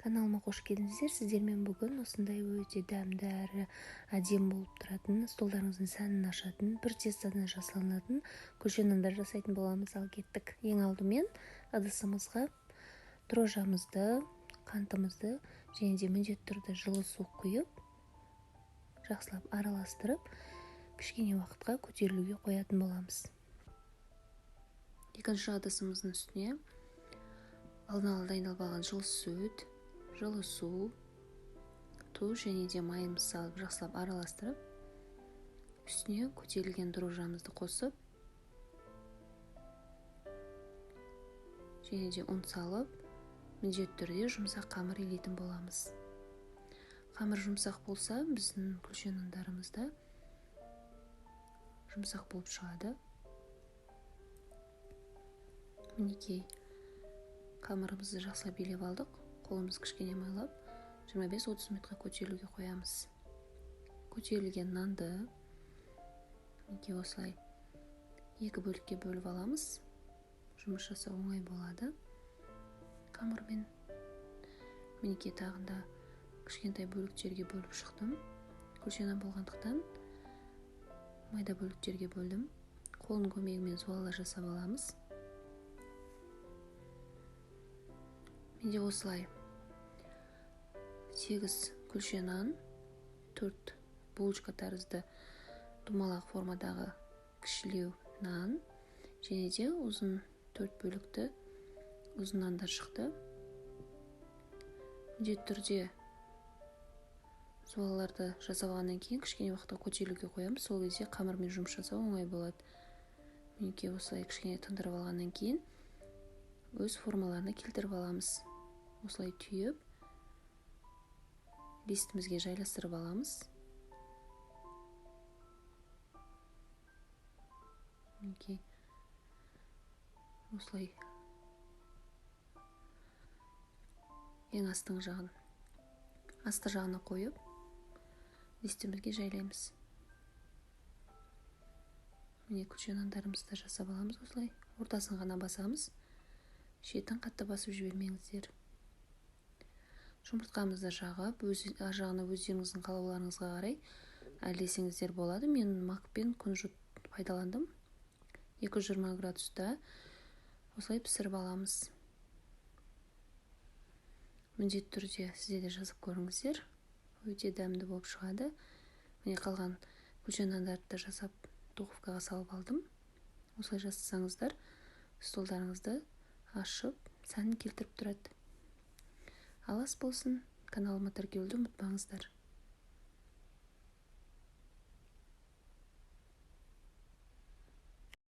Каналыма қош келдіңіздер. Сіздермен бүгін осындай өте дәмді әрі әдемі болып тұратын, столдарыңыздың сәнін ашатын, бір тестодан жасалынатын күлше нандар жасайтын боламыз. Ал кеттік. Ең алдымен ыдысымызға дрожжамызды, қантымызды және де міндетті түрде жылы су құйып, жақсылап араластырып, кішкене уақытқа көтерілуге қоятын боламыз. Екінші ыдысымыздың үстіне алдын ала дайындалып алған жылы сүт, жылы су, тұз және де майымызды салып жақсылап араластырып, үстіне көтерілген дрожжамызды қосып, және де ұн салып, міндетті түрде жұмсақ қамыр илейтін боламыз. Қамыр жұмсақ болса, біздің күлше нандарымыз да жұмсақ болып шығады. Мінекей, қамырымызды жақсылап илеп алдық. Қолымыз кішкене майлап, 25-30 минутқа көтерілуге қоямыз. Көтерілген нанды мінекей осылай екі бөлікке бөліп аламыз. Жұмыс жасау оңай болады қамырмен. Мінекей тағы да кішкентай бөліктерге бөліп шықтым. Күлше нан болғандықтан майда бөліктерге бөлдім. Қолдың көмегімен зуала жасап аламыз. Менде осылай 8 күлше нан, 4 булочка тәрізді домалақ формадағы кішілеу нан және де ұзын 4 бөлікті ұзын нандар шықты. Міндетті түрде зуалаларды жасап алғаннан кейін кішкене уақытқа көтерілуге қоямыз. Сол кезде қамырмен жұмыс жасау оңай болады. Мінекей осылай кішкене тындырып алғаннан кейін өз формаларына келтіріп аламыз. Осылай түйіп, листімізге жайластырып аламыз. Мінекей осылай ең астыңғы жағын, асты жағына қойып, листімізге жайлаймыз. Міне күлше нандарымызды жасап аламыз осылай. Ортасын ғана басамыз. Шетін қатты басып жібермеңіздер. Жұмыртқамызды жағып, ар жағына өздеріңіздің қалауларыңызға қарай әрлесеңіздер болады. Мен мак пен күнжіт пайдаландым. 220 градуста осылай пісіріп аламыз. Міндетті түрде сіздер де жасап көріңіздер. Өте дәмді болып шығады. Міне қалған күлше нандарды да жасап духовкаға салып алдым. Осылай жасасаңыздар, столдарыңызды ашып, сәнін келтіріп тұрады. Алас болсын, каналыма тіркелуді ұмытпаңыздар.